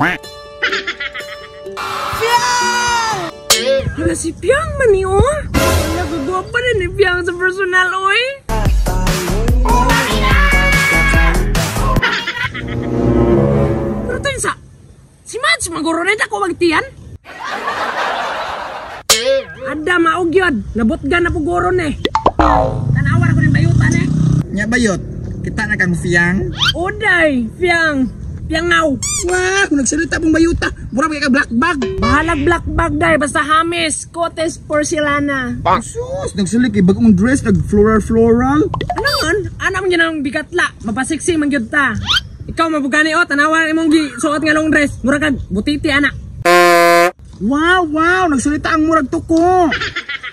Piang! Hala, si Piang man ni, oh. Hala, gagwapa na ni Piang sa personal, oy. Pero tayo sa... Si Mads, maguro na ako magtiyan. Ada, maugyod. Nabotgan na po guro na eh. Tanawa na ko ng bayutan eh. Nya bayot, kita na kang Fiang. Oday, Fiang. Piangaw. Wah, kung nagsalita pong bayuta, mura ba ka black bag? Bahalag black bag day, basta hamis, Cotes Porcelana. Sus, nagsulit kay bagong dress, nag floral floral. Ano man? Ano man yun ang bigatla? Mapasiksi man gyud ta. Ikaw mabugani o, tanawa imong gi suot nga long dress. Mura kag butiti ana. Wow, wow, nagsalita ang murag tuko.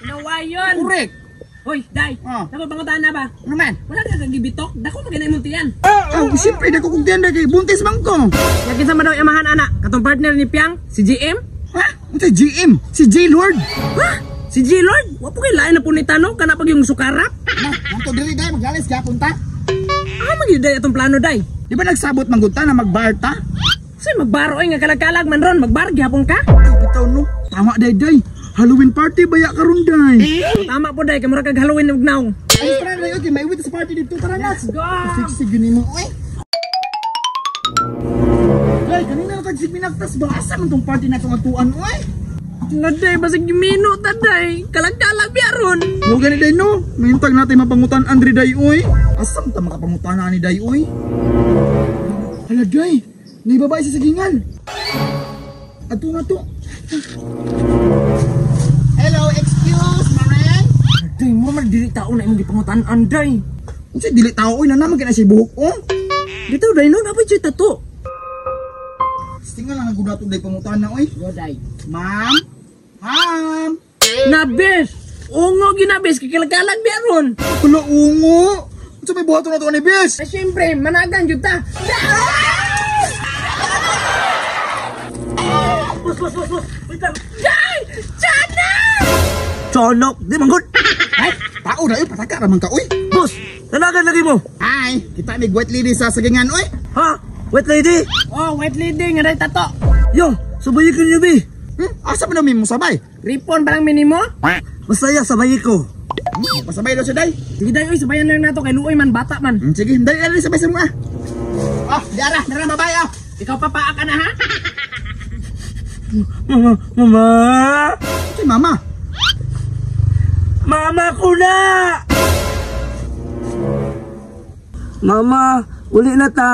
Nawa yun. Correct. Hoy, day. Ah. Dapat pangutan na ba? Ano man? Wala ka kagibitok. Dako pa imong tiyan. Oh, siyempre, dako kong tiyan kay buntis man ko. Yakin sa madaw amahan ana. Katong partner ni Piang, si GM. Ha? Unsa GM? Si J Lord. Ha? Si G Lord? Wa po kay lain na punita no kana pag yung sukarap. Na, nanto diri day maglalis ka punta. Ah, magyud day atong plano day. Di ba nagsabot man gud ta na magbarta? Say magbaro ay nga kalag-kalag man ron, magbar gihapon ka. Ay, bitaw no. Tama day day. Halloween party baya karon day. Tama po day, kay mura kag Halloween ug naong. Ay, tara na okay, may wit sa party dito tara na. Let's go. Sexy gyud nimo oy. Day, kanina na tag minagtas ba asa man tong party na tong atuan oy? Naday, basig gimino ta day. Kalag-kalag biya ron. Mo gani day no. Mintag natin mapangutan Andre day oy. Asam ta makapangutan ani day oy? Hala day, nay babae sa sagingan. Ato nga to. Hello, excuse, Maren. Day, mo man dili tao na imong gipangutan anday. Unsa dili tao oy nanaman kay na siya buhok oh. Dito day no, napay siya tato. Tingal lang ang gudato day pangutan na oy. Go day. Ma'am. Ma'am. Nabes. Ungo ginabes kay kalag-kalag biya ron. Hala ungo. Unsa may buhaton na to ni bes? Ay, syempre, managan jud ta. Bus, bus, bus, bus. Wait lang. Day! Chana! Chonok, di manggod. Ay, tao na oy, pataka ra man ka oy. Boss, nanagan lagi mo. Hi, kita mig white lady sa sagingan oy. Ha? Wet lady? Oh, white lady nga day tato. Yo, sabayi ko niyo, bi. Asa man mo sabay? Ripon parang minimo. Masaya sabayi ko. Pasabay daw siya day. Sige day, oy, sabayan na lang nato kay luoy man bata man. Sige, dali dali sabay sa mga. Ah, diara, dara babay ah. Ikaw papaa ka na ha? Mama, mama. Si mama. Mama ko na! Mama, uli na ta.